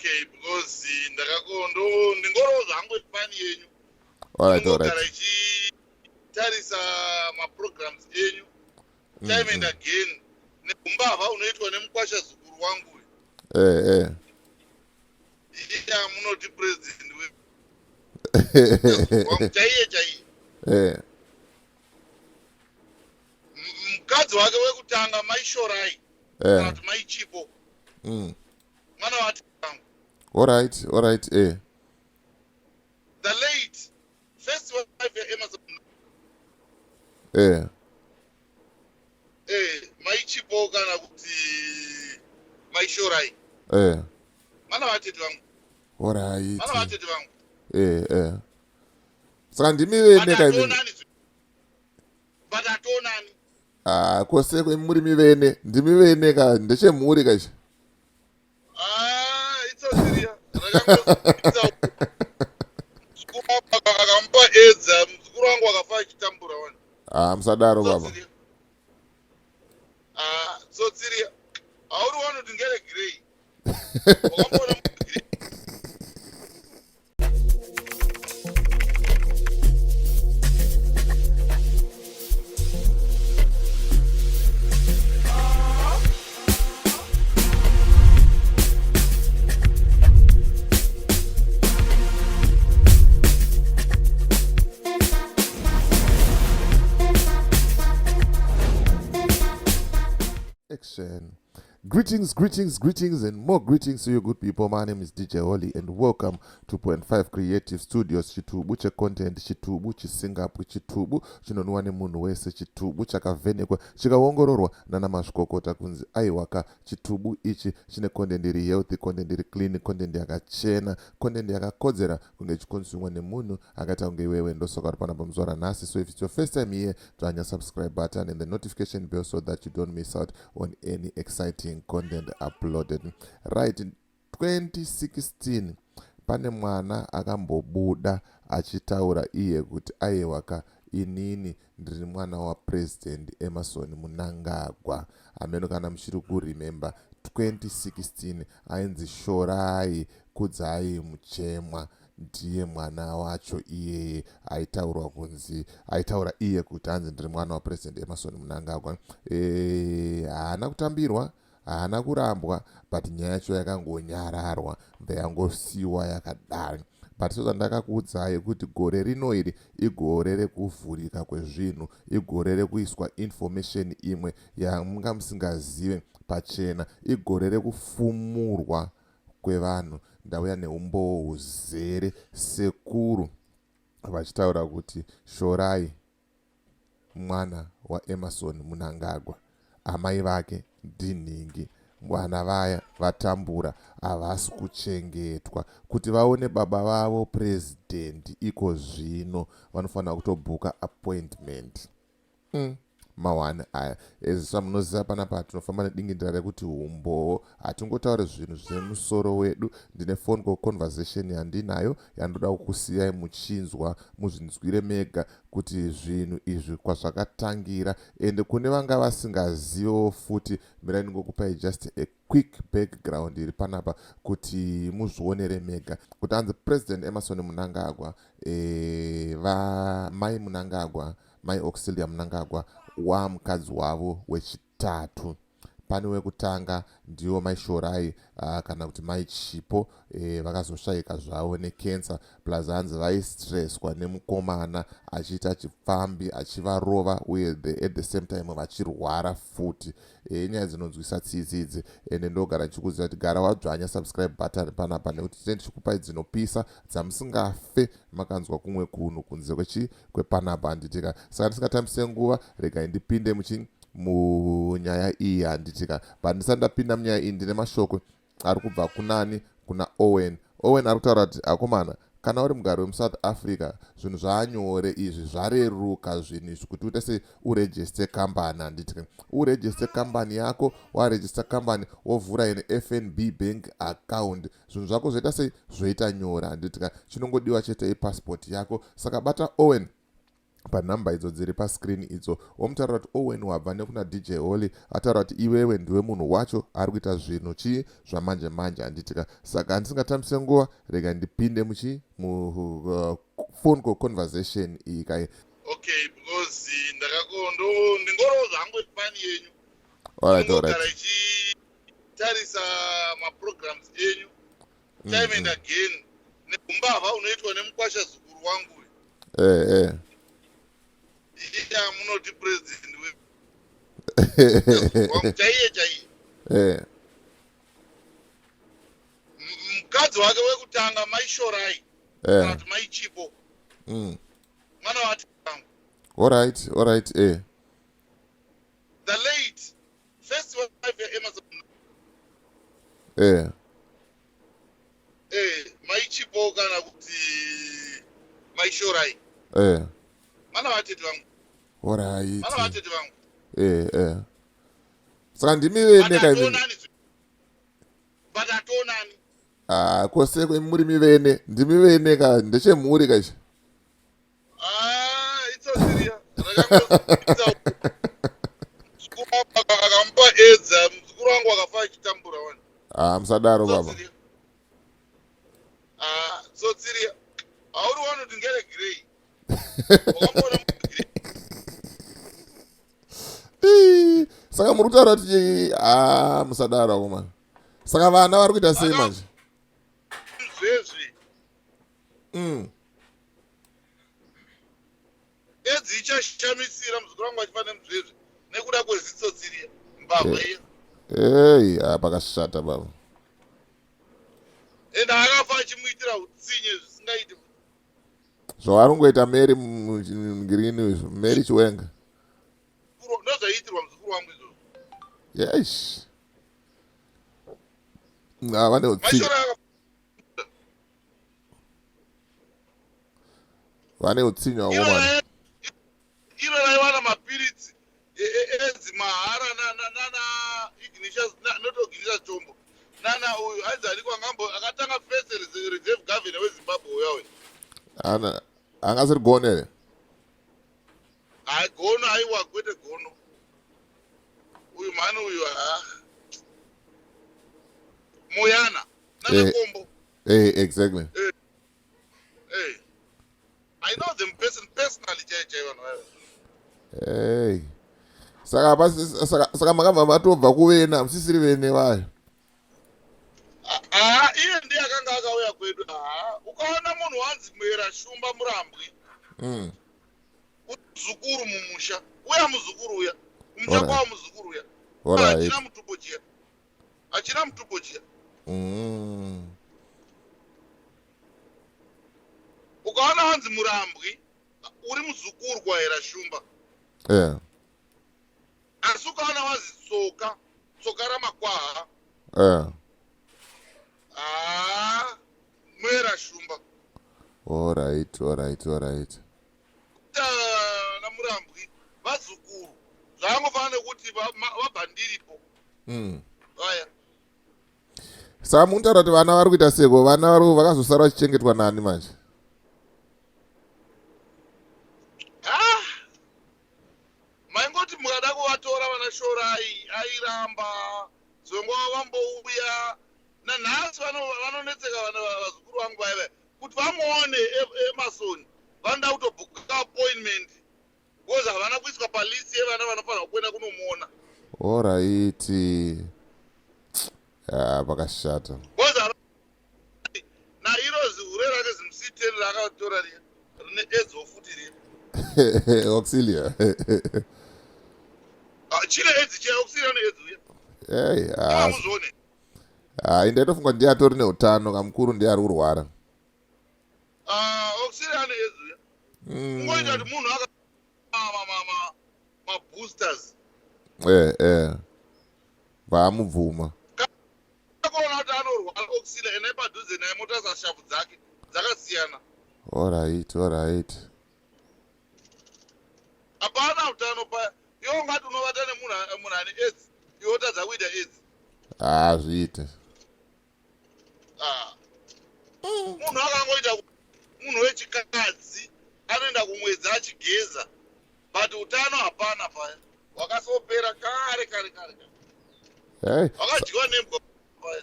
Okay, because ndakako ndo ndingorowo zvangu fani yenyu. Alright, Ndingogara alright. ichitarisa maprograms enyu time and again neumbavha unoitwa nemukwasha zukuru wangu uyu. Eh, eh. Iye amunoti president wangu chaiye chaiye. Eh. Mukadzi wake wekutanga maishorai kana Eh. kuti maichipo mwana wati wangu. Alright, alright, eh. The late first wife yaEmerson Eh. eh, maichipo kana kuti maishorai Eh. mwana vatete vangu, Alright. mwana vatete vangu. Eh, eh. Saka ndimi vene But ka imimi. hatoonani, but hatoonani. Ah, kose muri mivene, ndimi vene ka ndechemhuri ka ichi. Ah, itsotsiria rakangoita muzukuru wangu akamupa edza, muzukuru wangu akafa achitambura wani. Ah, musadaro baba. Tsotsiria. Ah, tsotsiria hauri wani kuti ngere grey wakamboona grey. Action. Greetings, greetings, greetings, and more greetings to you good people. My name is DJ Holly, and welcome to 0.5 Creative Studios. Chitubu checontent, chitubu chisingapwi, chitubu chinonwiwa nemunhu wese, chitubu chakavhenekwa chikaongororwa nana mazvikokota kunzi aiwaka chitubu ichi chine content iri healthy, content iri clean, content yakachena, content yakakodzera kunge ichikonsumwa nemunhu akaita kunge iwewe. Ndosaka uri panapa muzuva ranhasi. So if it's your first time here, dzvanya subscribe button and the notification bell so that you don't miss out on any exciting content uploaded. Right, 2016 pane mwana akambobuda achitaura iye kuti aiwaka inini ndiri mwana waPresident Emerson Mnangagwa. Hameno kana muchiri kuremember 2016 ainzi Shorai Kudzai Muchemwa, ndiye mwana wacho iyeye aitaurwa kunzi aitaura iye kuti hanzi ndiri mwana waPresident Emerson Mnangagwa. Haana kutambirwa, haana kurambwa, but nyaya yacho yakangonyararwa ndayangosiyiwa yakadai. But sezvandakakuudzai kuti gore rino iri igore rekuvhurika kwezvinhu, igore rekuiswa information imwe yamunga musingazive pachena, igore rekufumurwa kwevanhu. Ndauya neumbowo huzere, sekuru vachitaura kuti Shorai mwana waEmerson Mnangagwa, amai vake ndinhingi, vana vaya vatambura, havasi kuchengetwa. Kuti vaone baba vavo president iko zvino vanofanira kutobhuka appointment. Mawani aya ezisa munoziva panapa tinofamba nedingindira rekuti umbowo, hatingotauri zvinhu zvemusoro wedu. Ndine phone call conversation yandinayo yandoda kukusiyai muchinzwa, muzvinzwire mega kuti zvinhu izvi kwazvakatangira. Ende kune vanga vasingazivewo futi, mirai ndingokupai just a quick background iri panapa kuti muzvionere mega kuti anzi President Emerson Mnangagwa, vamai Mnangagwa, mai Auxilia Mnangagwa, wamukadzi wavo wechitatu. Pane wekutanga ndiwo mai Shorai, kana kuti mai Chipo, vakazoshayika zvavo necancer, plus hanzi vaistresswa nemukomana achiita chipfambi achivarova, uye at the same time vachirwara futi. Nyaya dzinonzwisa tsitsi idzi. Ende ndogara ndichikuziva kuti gara wadzvanya subscribe button panapa, nekuti tinenge tichikupai dzinopisa dzamusingafe makanzwa kumwe kunhu kunze kwepanapa, handitika? Saka ndisingatambise nguva, regai ndipinde munyaya iyi, handitika? But ndisati ndapinda munyaya iyi, ndine mashoko ari kubva kunani, kuna Owen. Owen ari kutaura kuti akomana, kana uri mugari wemuSouth Africa, zvinhu zvaanyore izvi, zvareruka zvinhu izvi kuti uite sei, uregister kambani, handitika? Uregister kambani yako, waregister kambani, wovhura ine FNB bank account, zvinhu zvako zvoita sei, zvoita nyore, handitika? Chinongodiwa chete ipassport yako. Saka bata Owen. Panhamba idzo dziri pascreen idzo, womutaurira kuti Owen wabva nekuna DJ Holly ataura kuti iwewe ndiwe munhu wacho ari kuita zvinhu chii zvamanje manje, handitika? Saka handisingatambise nguva, rega ndipinde muchi mu phone call conversation iyi kai. Okay, because ndakakondo ndingorowo zvangu fani yenyu. Alright, alright. Ndinogara ichitarisa maprograms enyu time and again neumbavha unoitwa nemukwasha zukuru wangu uyu. Iye amunoti president wangu chaiye chaiye. Mukadzi wake wekutanga, Maishorai, kana kuti Maichipo, mwana wati wangu. Alright. The late first wife yaEmerson, Maichipo kana kuti Maishorai, mwana vatete vangu. Mwana vatete vangu. Eh, saka ndimi vene But ka imi? hatoonani, but hatoonani. Ah, kose muri mivene, ndimi vene ka, ndechemhuri kaichi. Ah, itsotsi riya. Akamupa edza muzukuru wangu, akafa achitambura wani. Ah, musadaro baba. Tsotsi riya. Ah, tsotsi riya, hauri wani kuti ngere grey, wakamboona grey? Ii, saka muri kutaura kuti, ah, musadaro akomana. Saka vana vari kuita sei manje? Zvezvi edzi ichashamisira muzukuru wangu achifa nemuzvezvi nekuda kwezitsotsi riya, mbavha iya. Ei, ah, pakashata baba. Ende akafa achimuitira utsinye zvisingaiti. Zvavari kungoita Mary Green izvo, Mary Chiwenga. Ndozvaiitirwa muzukuru wangu izvozvo. Yes, ah, vane utsinye. Mashora aka Vane utsinye akomana. Iro raiwana mapiritsi edzi mahara nana Ignatius, not Ignatius Chombo, nana uyu ainzi aliko angambo akatanga first reserve governor weZimbabwe uya uyu. Ana angasiri Gono here? Hai, Gono aiwa, kwete Gono uyu mhani uyu, ha, Moyana nana Kombo. Exactly. I know them personally chai chai vanhu vaya. Hey. Saka saka makabva matobva kuvena, musisiri vene vayo? Ah, iye ndiye akanga akauya kwedu. Ha, ukaona munhu wanzi Mwera Shumba Murambwi, muzukuru mumusha uya, muzukuru uya kumusha kwavo, muzukuru uya. Achina mutupo chiya, achina mutupo chiya. Ukaona wanzi Murambwi, uri muzukuru kwaHera Shumba. Asi ukaona wazi Tsoka, Tsoka raMakwaha, haa, Mwera Shumba. Alright. Na Murambwi vazukuru, zvaangofanana nekuti vabva ndiripo vaya. Saka munotaura kuti vana vari kuita seko, vana vari vakazosara vachichengetwa nani manje? Ah! Maingoti mukada kuvatora vana Shorai airamba, dzongwa vambouya nanhasi vanonetseka vana vazukuru vangu vaiva kuti vamuone Emerson, vanoda kutobhuka appointment because havana kuiswa palist yevana vanofanira kuenda kunomuona. Alright, ah, pakashata. Because nairo zihure rake zimusiteni raakatora riya rine edzo futi riya. Auxilia. Ah, chine edzi chiya, Auxilia needzi uya. Hey, ah, amuzvione. Ah, indaitofunga ndiye atori neutano kamukuru, ndiye ari kurwara. Ah, Auxilia needzi uya. Kungoita kuti munhu aka maboosters. Vaamubvuma. Akaona kuti anorwara Auxilia, endai padhuze naye motarisa shavu dzake dzakasiyana. Alright. Hapana utano paya. Iwe ungati unovata nemunhu, munhu ane aids, iwe wotadza kuita aids? Ah, zviite. Ah. Munhu akangoita munhu wechikadzi. Anoenda kumwedzi achigeza, but utano hapana paya, wakasopera kare kare kare kare. Hey. Wakadyiwa nembwa paya.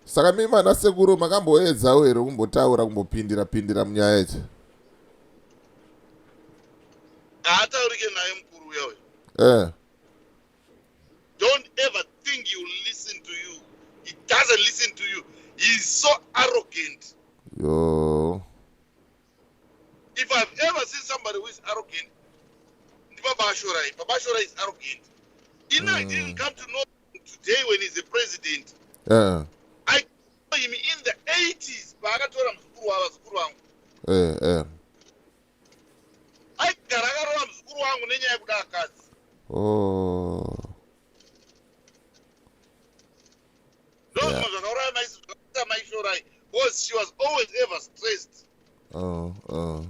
Saka mimi vana sekuru makamboedzawo here kumbotaura, kumbopindira pindira munyaya idzi? Haataurike naye mukuru uya uya. Don't ever think he will listen to you. He doesn't listen to you. He is so arrogant. Yo. If I've ever seen somebody who is arrogant, ndibaba Ashorai. Baba Ashorai is arrogant. I didn't come to know him today when he's a president. I saw him in the 80s paakatora muzukuru wava zukuru wangu. Aigara akarova muzukuru wangu nenyaya yekuda akadzi. Oh. Ndo zvimwe zvakauraya zvakaita maishorai, because she was always ever stressed. Oh.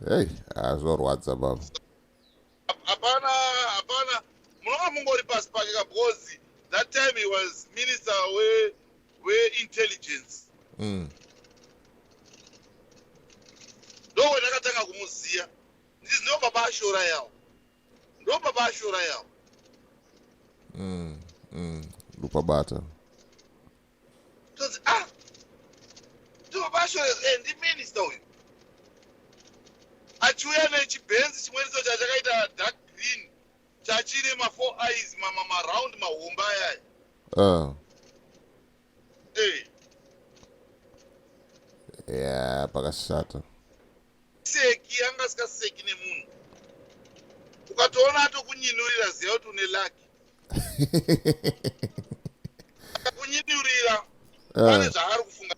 Hey, azorwadza baba. Hapana, hapana, munonga mungori pasi pake ka, because that time he was minister weintelligence. Ndo wendakatanga kumuziya, nditi ndo baba Ashora yawo, ndo baba Ashora yawo. Ndopabata. Tonzi, ah, ndo baba Ashora, ndiminister uyu achiuya nechibhenzi chimweniso chachakaita dark green, chachine ma4 eyes, maround, mahomba ayaya. Yeah, pakashata. Seki anga asikaseki nemunhu. Ukatoona atokunyinurira, ziva kuti une lucky. Akakunyinurira, pane zvaari kufunga.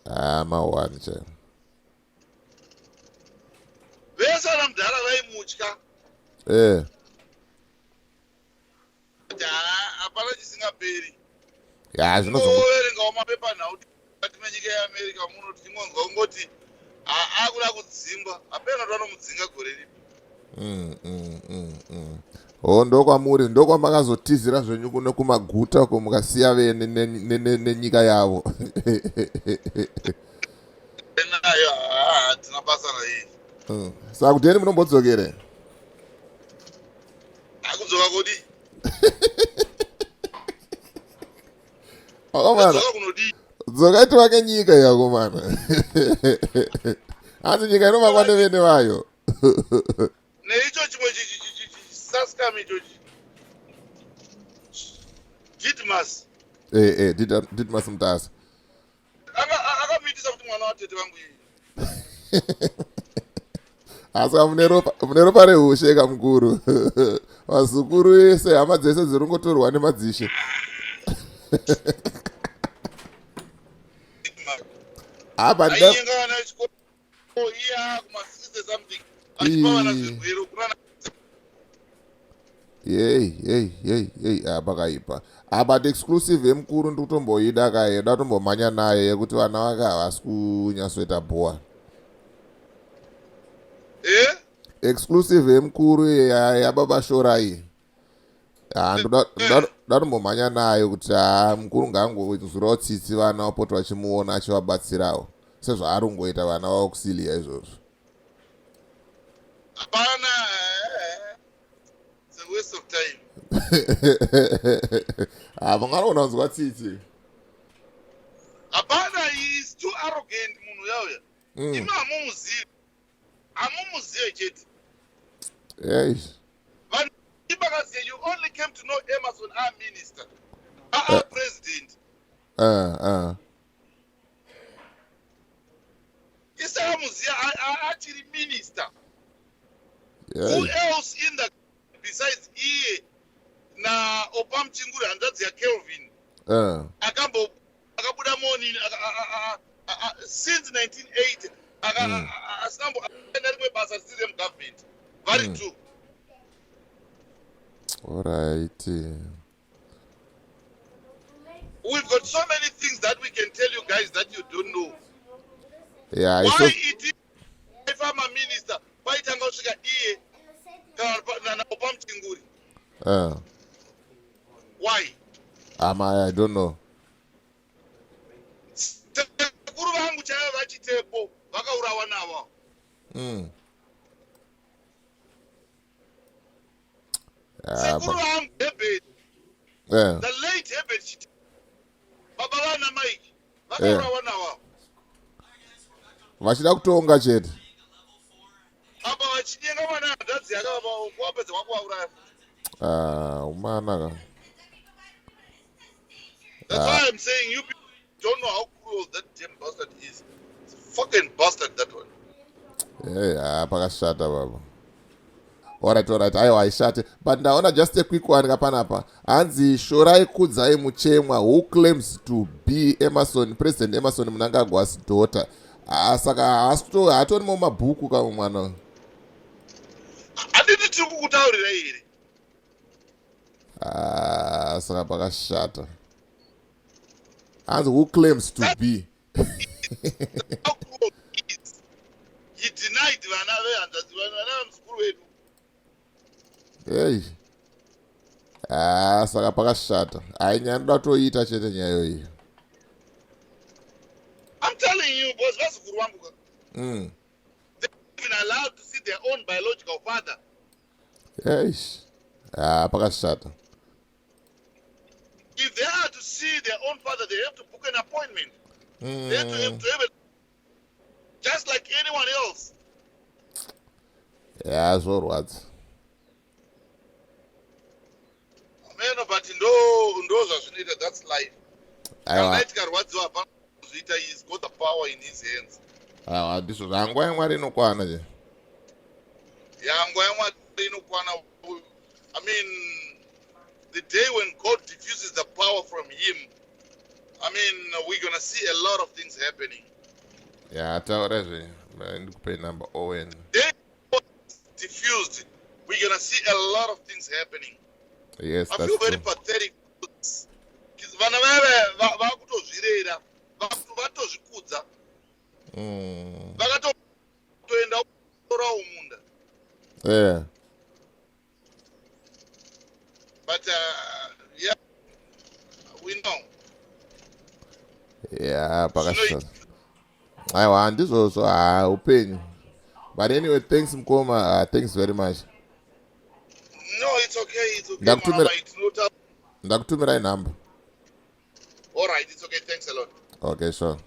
Ah, mawani chaiyo. Vese vana mudhara vaimutya. Kuti haa, hapana chisingaperi. Ya, zvinozongo Ngoverengawo mapepanhau mukati menyika yeAmerica muno, tichingonzwa kungoti akuda kudzingwa, hapena kuti vanomudzinga gore ripi. O, ndokwamuri, ndokwamakazotizira zvenyu kuno kumaguta uko, mukasiya vene nenyika yavo. Nayo hatina basa naii. Saka kudeni munombodzokere? Akudzoka kodi? Akomana. Kudzoka kunodii? Dzokai tivake nyika yakomana. Hanzi nyika inovakwa nevene vayo. Neicho chimwe saskam ichochi, Didmas. Didmas Mutasa. Akamuitisa kuti mwana watete vangu iyi. Asi mune ropa reushe kamukuru. Vazukuru ese, hama dzese dziri kungotorwa nemadzishe. Didmas Apa ainyenga vana vechikoro iya kuma60 something, achipa vana zvirwere kunana. Yei, yei, yei, yei, apa kaipa apa. Exclusive yemukuru ndiri kutomboida kaye, da kutombomhanya naye, yekuti vana vake havasi kunyatsoita bhowa. Exclusive yemukuru yababa Shorai, ndoda tombomhanya nayo kuti ha, mukuru ngaangonzwirawo tsitsi vana, vapota vachimuona achivabatsirawo sezvaari kungoita vana vavo kusilia izvozvo. Hapana, it's a waste of time. Ha, vanganogona kunzwa tsitsi. Hapana, he is too arrogant munhu uyauya. Imi hamumuzivi, hamumuzive chete. Ei. Vanhu ibakaziye, you only came to know Emerson our minister, our president. Isakamuziya achiri minister. Who else in the besides iye naOpa Muchinguri, hanzvadzi yaKelvin, akambo akabuda monini since 1980, asinambo aenda rimwe basa risiri remugovernment, vari two. Alright. We've got so many things that we can tell you guys that you don't know. Yeah. Why Iso it aifamba minister, paitanga kusvika iye kana naOpa Muchinguri? Why? Ama, I don't know. The late Herbert Chitepo, baba vana Mike, vakaurawa nawo. Vachida kutonga chete. Apa vachinyenga mwana hanzvadzi yakavapa, wapedza kwakuvauraya. Ah, umana ka. That's why I'm saying you people don't know how cruel that damn bastard is. It's a fucking bastard, that one. Hey, ah, pakashata baba. Alright, aiwa, haishate, but ndaona just a quick one kapanapa. Hanzi Shorai Kudzai Muchemwa, who claims to be Emerson, President Emerson Mnangagwa's daughter. Ah, saka haatorimo mabhuku kamwe mwana. Handiti tiri kukutaurirai here? Ah, saka pakashata. Hanzi who claims to be. How cruel he is. He denied vana vehanzvadzi, vana vamuzukuru vedu. Hey, ah, saka pakashata. Hai, nyaya ndoda kutoita chete nyaya iyi. I'm telling you, boss, vazukuru vangu ka. Even allowed to see their own biological father. Eish, ah, pakashata. If they are to see their own father, they have to book an appointment. They have to have it just like anyone else. Ya, zvorwadza. Meno, but ndo zvazvinoita. That's life. Aiwa. Kana tikarwadziwa, hapana kuzviita. He's got the power in his hands. Aiwa, ndizvo zvanguva yaMwari inokwana che. Ya, nguva yaMwari inokwana. I mean, the day when God diffuses the power from him, I mean, we're gonna see a lot of things happening. Ya, taura zve, ndikupei number, Owen. Day diffused, we're gonna see a lot of things happening. Yes. I That's feel very true. pathetic. Vana vaya vakutozvirera, vatozvikudza, vakatoenda kutorawo munda. But yeah, we know. Ya, pakashata. Aiwa, handizvozvo, ha, upenyu. But anyway, thanks mukoma, thanks very much. No, it's okay, it's okay. Ndakutumira. Mama, it's not Ndakutumirai nhamba. All right, it's okay. Thanks a lot. Okay, sure.